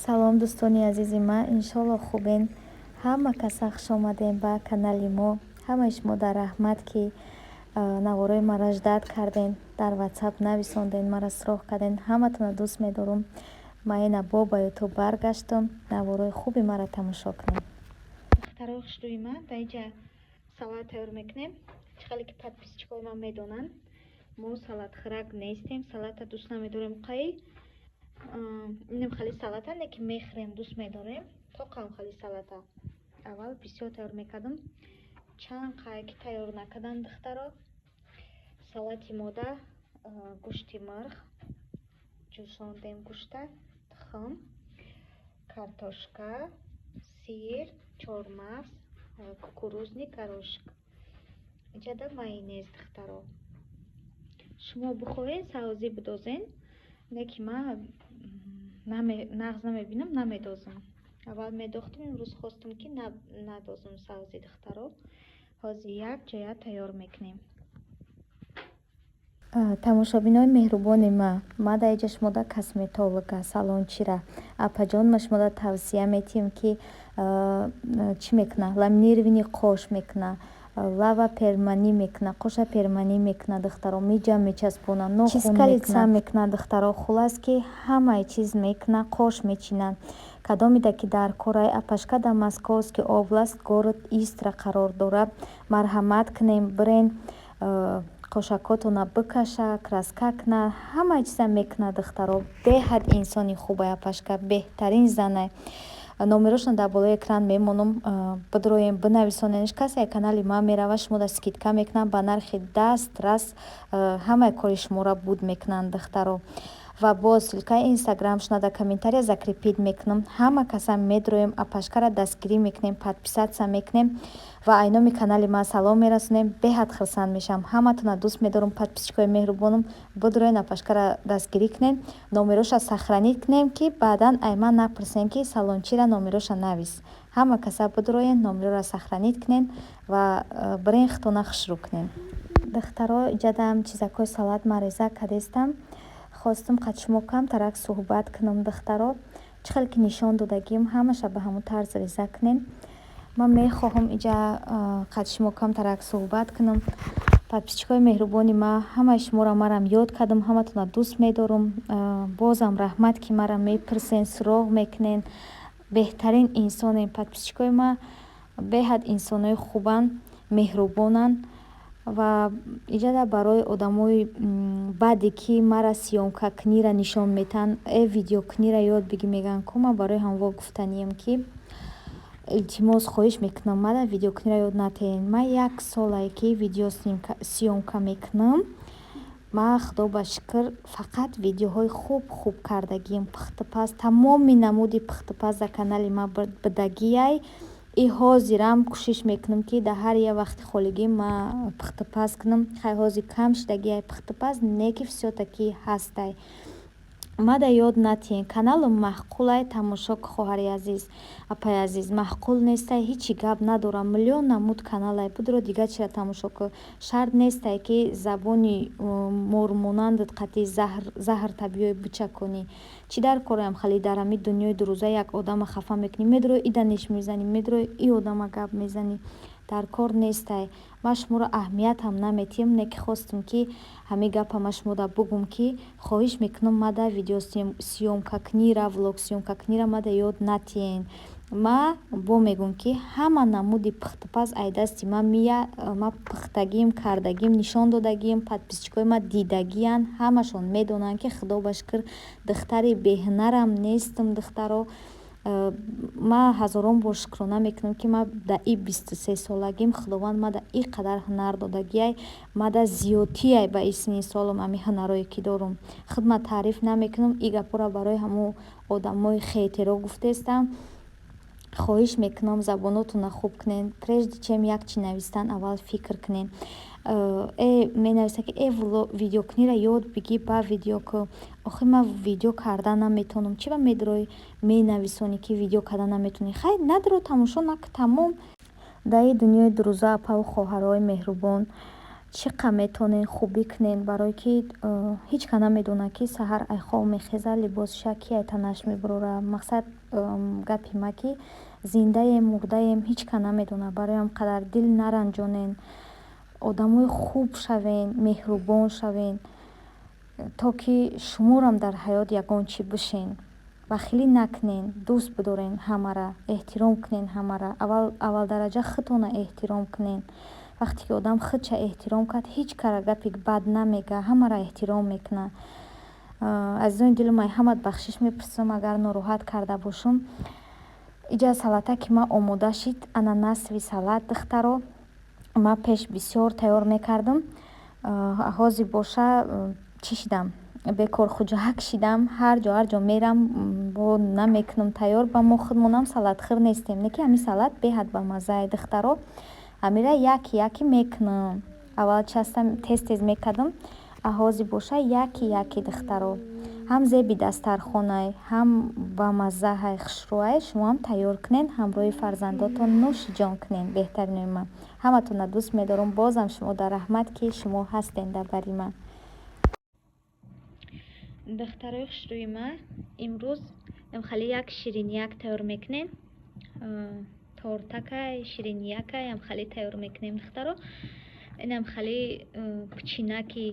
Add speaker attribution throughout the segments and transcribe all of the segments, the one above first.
Speaker 1: Салом, дӯстони азизи ман, иншолло, хубен. Ҳама каса хушомадем ба канали мо. Ҳамаи шумо дар раҳмат, ки наворои маро ждать карден, дар Ватсап нависонден, маро суроғ карден. Ҳаматонро дӯст медорам. Ман ина бо ба Ютуб баргаштам. Наворои хуби маро тамошо кунед.
Speaker 2: Духтарои хушрӯи ман, дар инҷа салат тайёр мекунем. Чӣ хеле ки подписчикои ман медонанд, мо салатхӯрак нестем, салата дӯст намедорем. Қай инам хеле салата не, ки мехӯрем, дӯст медорем. Тоқам хеле салата аввал бисёр тайёр мекардам, чанд қай ки тайёр накардам. Духтаро, салати мода гӯшти мурғ ҷӯшондем, гӯшта, тухм, картошка, сир, чормағз, кукурузный горошек, иҷада майонез. Духтаро, шумо бихоҳед, сабзӣ бидозен, не ки ман нағз намебинам, намедозам. Аввал медохтам, имрӯз хостам, ки надозам сабзӣ. Духтаро, ҳозир як ҷоя тайёр мекунем.
Speaker 1: Тамошобинои меҳрубони ман, ма дар иҷа шумода косметолога, салончира, апаҷон, ма шумода тавсия метиҳем, ки чӣ мекуна: ламинированный қош мекуна, лава перманӣ мекуна, қоша перманӣ мекуна, духтаро, миҷа мечаспона, нохун лица мекуна. Духтаро, хуллас, ки ҳамаи чиз мекуна, қош мечинад. Кадомида ки дар корай, апашка дар Московский область, город Истра қарор дорад. Марҳамат кунем, бирен, қошакотона бикаша, краска куна, ҳамаи чиза мекуна. Духтаро, беҳад инсони хубай апашка, беҳтарин занай. Номерошон дар болои экран мемонам, бидроем, бинависоненш. Касе канали ман мерава, шумода скидка мекунам, ба нархи дастрас ҳамаи кори шуморо буд мекунанд. Духтаро, ва боз ссылкаи инстаграмшона дар комментария закрепить мекунам. Ҳама каса медроем, апашкара дастгирӣ мекунем, подписаться мекунем ва айноми канали ман салом мерасонем. Беҳад хурсанд мешавам. Ҳаматона дӯст медорам, подписчикои меҳрубонам. Бидроен, апашкара дастгирӣ кунем, номероша сохранить кунем, ки баъдан ай ман напурсем, ки салончира номероша навис. Ҳама каса бидроен, номероро сохранить кунем ва бирен, худтона хушрӯ кунем. Духтаро, иҷадам чизакҳои салат мареза кардестам. Хостум қад шумо камтарак суҳбат кунам. Духтаро, чӣ хеле ки нишон додагим, ҳамаша ба ҳамон тарз реза кунем. Ман мехоҳам иҷа қад шумо камтарак суҳбат кунам. Подписчикои меҳрубони ман, ҳамаи шуморо марам ёд кардам, ҳаматонро дӯст медорам. Бозам раҳмат, ки мара мепурсен, суроғ мекунен. Беҳтарин инсонем. Подписчикои ман беҳад инсонои хубанд, меҳрубонанд. Ва иҷада барои одамои баъде ки мара съёмкакунира нишон метаҳанд, э, видеокунира ёд бигӣ мегӯянд ку, ман барои ҳамво гуфтанием, ки илтимос, хоҳиш мекунам, мара видеокунира ёд натиҳед. Ман як солае, ки видео съёмка мекунам. Ман, худо ба шукр, фақат видеоҳои хуб хуб кардагиам. Пухтупаз, тамоми намуди пухтупаз дар канали ман будагиай. И ҳозирам кӯшиш мекунам, ки дар ҳар як вақти холигӣ ман пухтупаз кунам. Хай, ҳозир кам шудагиай пухтупаз, не ки всё-таки ҳастай. Мада ёд натиҳед. Каналам маъқулай, тамошо, хоҳари азиз, апаи азиз, маъқул нестай, ҳечи гап надорам. Миллион намуд каналай, бидро, дигар чиро тамошо кун. Шарт нестай, ки забони мормонандат қатъи заҳрта биёй бичаконӣ. Чӣ дар кораям хали дар ҳамин дунёи дурӯза як одама хафа мекунӣ, медрои, ида неш мезанӣ, медрои, и одама гап мезанӣ. Дар кор нестай. Ман шуморо аҳамиятам наметиҳам, не ки хостум, ки ҳамин гапа ман шумода бугум, ки хоҳиш мекунам, мада видеосъёмкакунира, влогсъёмкакунира мада ёд натиҳен. Ма бо мегӯм, ки ҳама намуди пухтупаз ай дасти ман мия. Ма пухтагим, кардагим, нишон додагим, подписчикои ма дидагиянд, ҳамашон медонанд, ки худо ба шукр, духтари беҳунарам нестам. Духтаро, ман ҳазорон бор шукрона мекунам, ки ман дар и 23 солагим Худованд мада ин қадар ҳунар додагиай, мада зиёдтиай ба ин синни солам ҳамин ҳунарое ки дорум. Худ ман таъриф намекунам, ин гапҳоро барои ҳамон одамои хейтеро гуфтаестам. Хоҳиш мекунам, забонотонро хуб кунед. Прежде чем як чи навистан, аввал фикр кунед. Менависад, ки э, видеокунира ёд бигӣ, ба видео кун. Охир ман видео кардан наметавонам. Чӣ ба медрои, менависонӣ, ки видео кардан наметавонӣ? Хай, надро, тамошо накун, тамом. Дар ин дунёи дурӯза, апаву хоҳарҳои меҳрубон. Чӣ қа метонен, хубӣ кунен, барое ки ҳеҷ ка намедонад, ки саҳар ай хоб мехеза, либосша ки ай танаш мебурора. Мақсад, гапи ма, ки зиндаем, мурдаем, ҳеҷ ка намедонад. Барои ҳам қадар дил наранҷонен, одамои хуб шавен, меҳрубон шавен, то ки шуморам дар ҳаёт ягон чӣ бишен. Бахилӣ накунен, дӯст бидорен ҳамара, эҳтиром кунен ҳамара. Аввалдараҷа худтона эҳтиром кунен. Вақте ки одам худша эҳтиром кард, ҳеҷ кара гапи бад намега, ҳамаро эҳтиром мекунад. Азизони дилум, ай ҳамат бахшиш мепурсам, агар нороҳат карда бошам. Иҷа салата ки ма омода шид, ананасовый салат, духтаро, ма пеш бисёр тайёр мекардам. Ҳозир боша, чӣ шидам, бекорхуҷаак шидам. Ҳар ҷо, ҳар ҷо мерам, бо намекунам тайёр. Ба мо худмонам салатхӯр нестем, не ки ҳамин салат беҳад бамаззае, духтаро. Ҳамира яки яки мекунам. Аввал часто тез тез мекардам, а ҳозир боша яки яки, духтаро. Ҳам зеби дастархонай, ҳам бамаззаҳай, хушрӯай. Шумоам тайёр кунен, ҳамроҳи фарзандотон нӯши ҷон кунен. Беҳтаринои ман, ҳаматонро дӯст медорам. Бозам шумо дар раҳмат, ки шумо ҳастен дар бари ман.
Speaker 2: Духтарои хушрӯи ма, имрӯз хали як ширинияк тайёр мекунем. Тортакай, шириниякай ҳам хали тайёр мекунем, духтаро. Инам хали пучинаки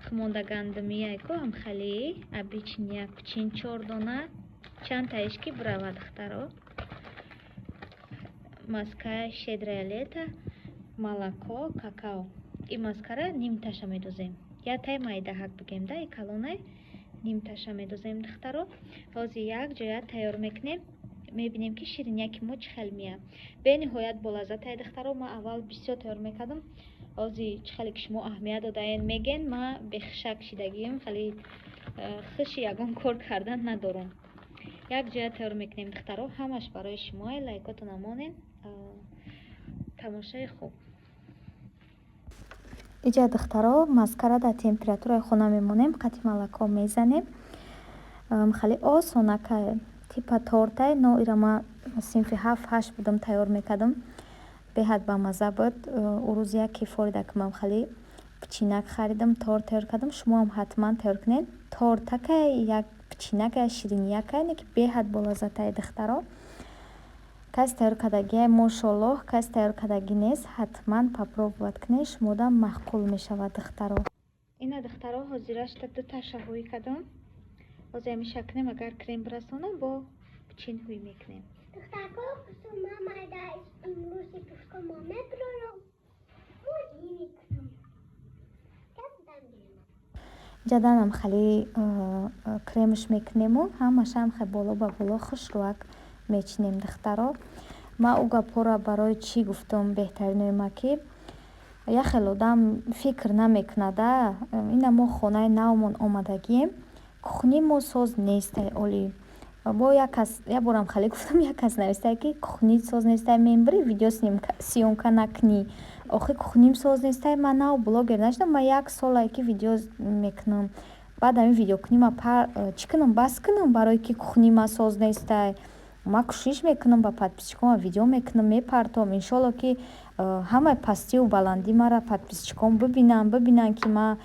Speaker 2: хумонда гандумияйку, ҳам хали обычный як пучин, чор дона, чанд таиш ки бирава, духтаро. Маска «Щедрое лето», молоко, какао. И маскара нимташа медозем, яктай майдаҳак бигем да, и калонай нимташа медозем, духтаро. Ҳозир як ҷоя тайёр мекунем, мебинем, ки ширинияки мо чӣ хел меяд. Бениҳоят болаззатай, духтаро. Ман аввал бисёр тайёр мекардам. Ҳозир чӣ хеле ки шумо аҳамият додаен, мегӯен, ма бехушак шидагием, хеле хуши ягон кор кардан надорам. Як ҷоя тайёр мекунем, духтаро. Ҳамаш барои шумое. Лайкотона монен. Тамошои хуб.
Speaker 1: Иҷа, духтаро, маскара дар температураи хона мемонем, қати молоко мезанем. Хеле осонакай, типа тортай, но ира ма синфи ҳафт, ҳашт будам, тайёр мекардам. Беҳад бамазза буд. Ӯ рӯз як кифорида ки ман хеле пичинак харидам, торт тайёр кардам. Шумоам ҳатман тайёр кунед. Тортакай, як пичинакай, ширинияка, не ки беҳад болаззатай, духтаро. Касе тайёр кардагиай, мошоллоҳ, касе тайёр кардагӣ нест, ҳатман попробовать кунед, шумодам маъқул мешавад, духтаро.
Speaker 2: Ина, духтаро, ҳозирашта дуташа ҳӯй кардам. Ҳозир ҳамиша кунем, агар крем бирасонам, бо пучин ҳӯй мекунем.
Speaker 3: Духтарко, мама имрӯзи пушкомо мебурорам, бозӣ мекунам.
Speaker 1: Ҷаданам хеле кремш мекунему, ҳамашам хе боло ба боло хушрӯак мечинем, духтаро. Ман ӯ гапҳоро барои чӣ гуфтам, беҳтаринои ма, ки як хел одам фикр намекунада. Ина мо хонаи навмон омадагием, кухни мо соз нестай олӣ. Бо як кас, як борам хеле гуфтам, як кас навистае, ки кухнит соз нестай, мембири видео съёмка накунӣ. Охи, кухним соз нестай, ман нав блогер нашудам, ман як солае, ки видео мекунам. Баъд ҳамин видеокунима чӣ кунам, бас кунам, барое ки кухни ма соз нестай? Ман кӯшиш мекунам, ба подписчикома видео мекунам, мепартом. Иншолло, ки ҳамаи пастиву баландии маро подписчиком бибинанд, бибинанд, ки ман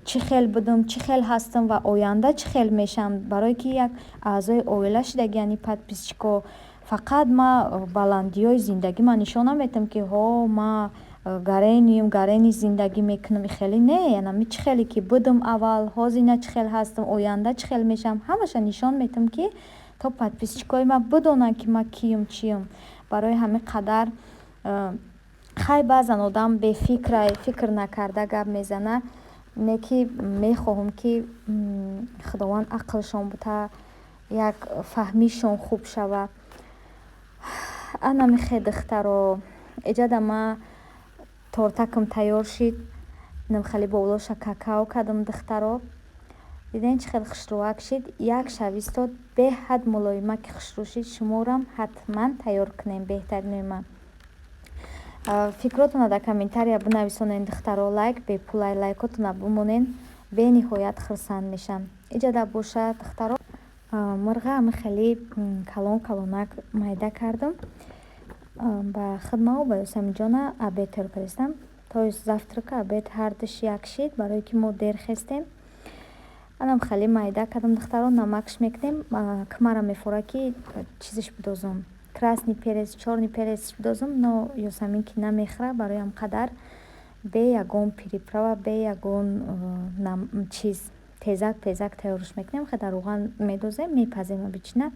Speaker 1: чӣ хел будам, чӣ хел ҳастам ва оянда чӣ хел мешавам, барое ки як аъзои оила шудагиянд ин подписчико. Фақат ман баландиҳои зиндагима нишон наметиҳам, ки ҳо, ман гарениюм, гарени зиндагӣ мекунам. Хеле не, янами чӣ хеле ки будам аввал, ҳозир ина чӣ хел ҳастам, оянда чӣ хел мешавам, ҳамаша нишон метиҳам, ки то подписчикои ман бидонанд, ки ман киюм, чиюм. Барои ҳамин қадар, хай, баъзан одам бефикрай, фикр накарда гап мезана, не ки мехоҳам, ки Худованд ақлшон бута, як фаҳмишон хуб шава. Ана михе, духтаро, иҷада ма тортакам тайёр шид. Инам хеле болоша какао кардам, духтаро. Дидем, чӣ хел хушрӯак шид. Як шаб истод, беҳад мулоимаки хушрӯ шид. Шуморам ҳатман тайёр кунем, беҳтаринои ман. Фикротонро дар комментария бинависонед, духтаро. Лайк бепулай, лайкотонро бимонед, бениҳоят хурсанд мешам. Иҷада боша, духтаро, мирға ами хеле калон калонак майда кардам. Ба хидмаву ба Ёсамиҷона обед тайёр кардастам. То есть завтрака, обед ҳардуш як шид, барое ки мо дер хестем. Анам хеле майда кардам, духтаро, намакш мекунем. Кмара мефора, ки чизиш бидозум, красный перец, чёрный перец бидозум, но Ёсамин ки намехӯра, барои ҳам қадар бе ягон приправа, бе ягон чиз, тезак пезак тайёрш мекунем. Хе дар равған медозем, мепазем обычно.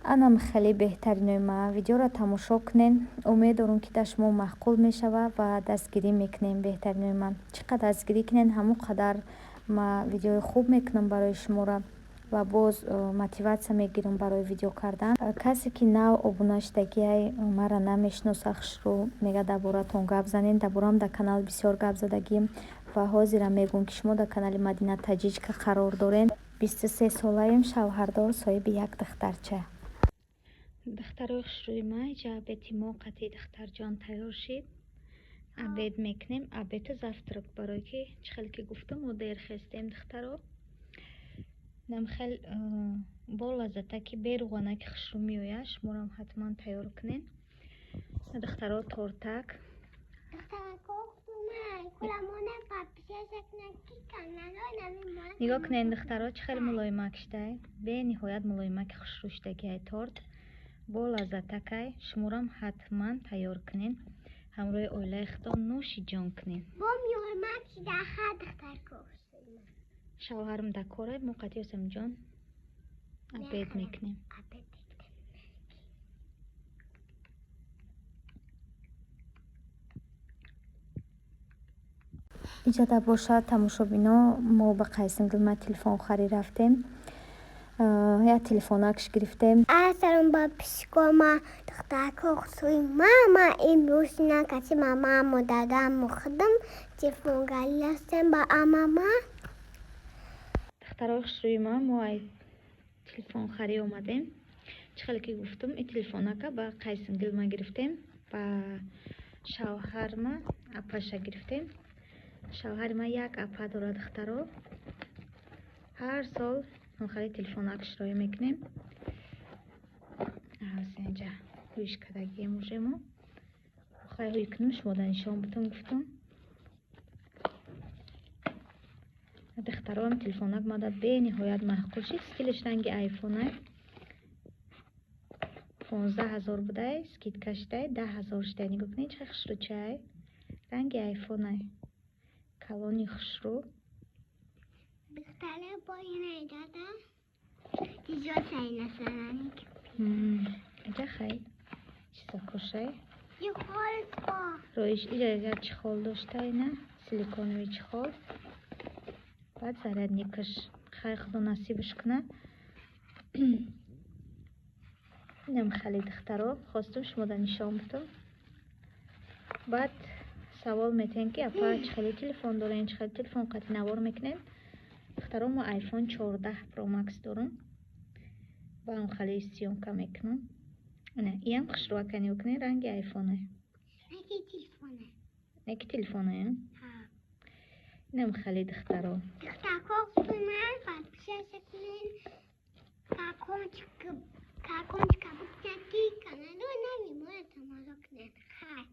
Speaker 1: Анам хеле беҳтаринои ма, видеоро тамошо кунен. Умед дорум, ки дар шумо маъқул мешава ва дастгирӣ мекунем. Беҳтаринои ман, чӣ қадар дастгирӣ кунен, ҳамон қадар ма видеои хуб мекунам барои шуморо ва боз мотиватсия мегирам барои видео кардан. Касе ки нав обуна шудагиай, маро намешиноса, хушрӯ мега, дар боратон гап занен. Дар борам дар канал бисёр гап задагим ва ҳозирам мегӯм, ки шумо дар канали Мадина Таҷичка қарор дорен. 23 солаем, шавҳардор, соҳиби як духтарча.
Speaker 2: Духтарои хушрӯи ма, иҷа обеди мо қатъи духтарҷон тайёр шид. Обед мекунем, обеду завтрак, барое ки чӣ хеле ки гуфтам, мо дер хестем, духтаро. Нам хел бо лаззатаки беруғанаки хушрӯ меояд. Шуморам ҳатман тайёр кунед, духтаро, тортак.
Speaker 3: Духтарако, куламона подписаться кунед, ки каналҳои нави мо.
Speaker 2: Нигоҳ кунед, духтаро, чӣ хеле мулоимак шудай, бениҳоят мулоимаки хушрӯ шудагиай торт, бо лаззатакай. Шуморам ҳатман тайёр кунед, ҳамроҳи оилаи худтон нӯши ҷон кунед.
Speaker 3: Бо мулоимак шида ха, духтарко.
Speaker 2: Шавҳарам дар корай, мо қатъи Ёсаминҷон обед мекунем.
Speaker 3: Обед мекунем.
Speaker 1: Иҷода бошад, тамошобино, мо ба Қайсингилма телефон харид рафтем, як телефонакш гирифтем.
Speaker 3: Ассалом, подписчикома, духтарко хушрӯи мама. Имрӯз на каси мамаму дадаму худам телефонгарӣ ҳастем ба амама.
Speaker 2: Духтарои хушрӯи ма, мо ай телефонхарӣ омадем. Чӣ хеле ки гуфтам, и телефонака ба Қайсингилма гирифтем, ба шавҳарма апаша гирифтем. Шавҳари ма як апа дорад, духтаро. Ҳар сол хеле телефонак широӣ мекунем. Инҷа ҳуиш кардагием уже мо. Хай, ҳуй кунем, шумода нишон бутам, гуфтам. Духтароам, телефонак мада бениҳоят маъқул шид. Стилиш ранги айфонай. 15 000 будай, скидка шудай, 10 000 шудай. Нигоҳ кунед, чӣ хушрӯчай, ранги айфонай, калони хушрӯ.
Speaker 3: Духтара, бо ина дада тиҷотай насараник.
Speaker 2: Иҷа хай чизакошай.
Speaker 3: Чехол.
Speaker 2: Роиш иҷа як чехол дошта, ина силиконовый чехол, баъд зарядникаш. Хай, худо насибаш куна. Инам хеле, духтаро, хостум шумода нишон бутам. Баъд савол метиҳем, ки апа, чӣ хеле телефон дорем, чӣ хеле телефон қатъи навор мекунем. Духтаро, мо iPhone 14 Pro Max дорум, ба он хеле съёмка мекунам. Ина иам хушрӯака, нигоҳ кунед, ранги айфоне.
Speaker 3: Яки телефоне.
Speaker 2: Яки телефоне. Инам хеле, духтаро.
Speaker 3: Духтарко хушрӯи подписаться кунед, колокольчика букунед, ки каналҳои нави моро тамошо кунед. Хай.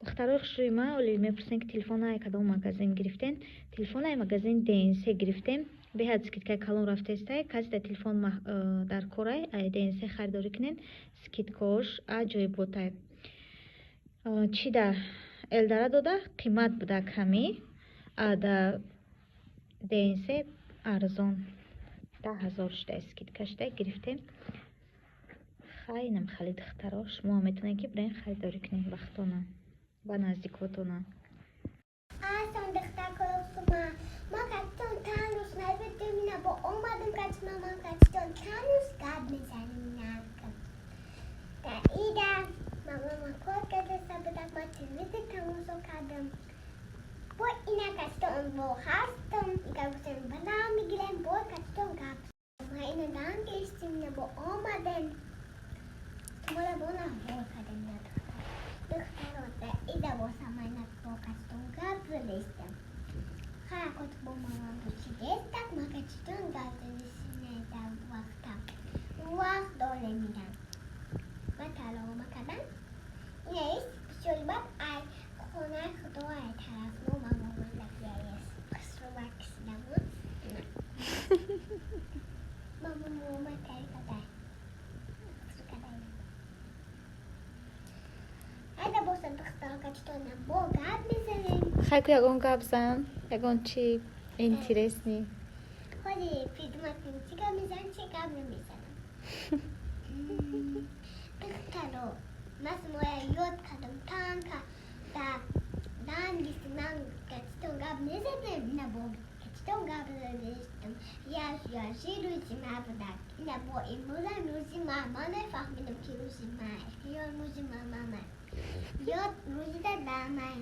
Speaker 2: Духтарои хушрӯи ма, оли мепурсем, ки телефон ай кадом магазин гирифтем. Телефон ай магазин ДНС гирифтем. Беҳад скидкаи калон рафтаистай. Касе дар телефон дар корай, ай ДНС харидорӣ кунед, скидкаош аҷоиботай. Чӣ да Элдора дода қимат буда ками, а да ДНС арзон, 10 000 шудай, скидка шудай, гирифтем. Хай, инам хеле, духтаро, шумо метавонед, ки бирен харидорӣ кунед вақтона ба наздикотона.
Speaker 3: Ассалом, духтаркои хушрӯма. Ма катитон чанд рӯз набудем, ина бо омадам кати мамам, катитон чанд рӯз гап мезанем инак. Дар ида мамама кор кардаста будам, ма телевизор тамошо кардам. Бо ина катитон бо ҳастам, ика гуфтем, банам мегирем, бо катитон гап. Ма ина дам гирифтем, ина бо омадем. Шуморо бо навор кардем ина, духтаро. Дар ида босама ина бо катитон гап задестем. Ҳаракот бо мамам бучидестак, ма катитон гап задестем дар вақта. Вақт дорем ина. Ма талома кардам. Ина ист. Катитона бо гап мезанем.
Speaker 2: Хай ку, ягон гап зан, ягон чи интересный.
Speaker 3: Ҳоли придумать кунем, чӣ гап мезанам, чӣ гап намезанам. Духтаро, ман шумоя ёд кардам, танка дар данги ман катитон гап мезадем, ина бо катитон гап задестам. Я рӯзи ма будак. Ина бо имрӯзам рӯзи ма. Ман мефаҳмидам, ки рӯзи ма. Ё рӯзи мамама. Ё рӯзи дадамай.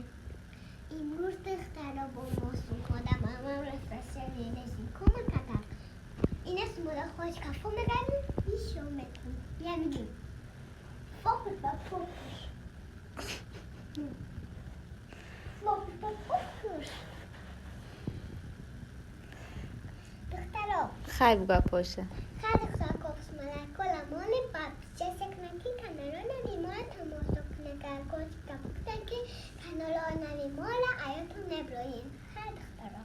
Speaker 3: Имрӯз, духтаро, бо мосунхода мамам распространение режим кӯмак кардак. Ина шуморо хош кафо мегардем, ишо мекунем. Я мегӯм. Фокус ба фокус. Фокус ба фокус. Духтаро.
Speaker 2: Хай, бугапоша.
Speaker 3: Хай, духтаро, кошмалакола моли подписаться кунед, ки каналҳои нави моро тамошо кунед. Колокольчика бикунед, ки каналҳои нави моро аётон неброед. Хай, духтаро.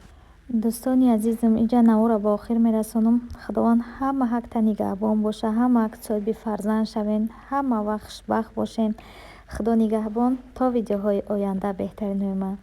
Speaker 1: Дӯстони азизам, инҷа наворро ба охир мерасонам. Худованд ҳама ҳақта нигаҳбон боша, ҳама ҳақ соҳиби фарзанд шавен, ҳама вақт хушбахт бошен. Худо нигаҳбон, то видеоҳои оянда, беҳтаринои ман.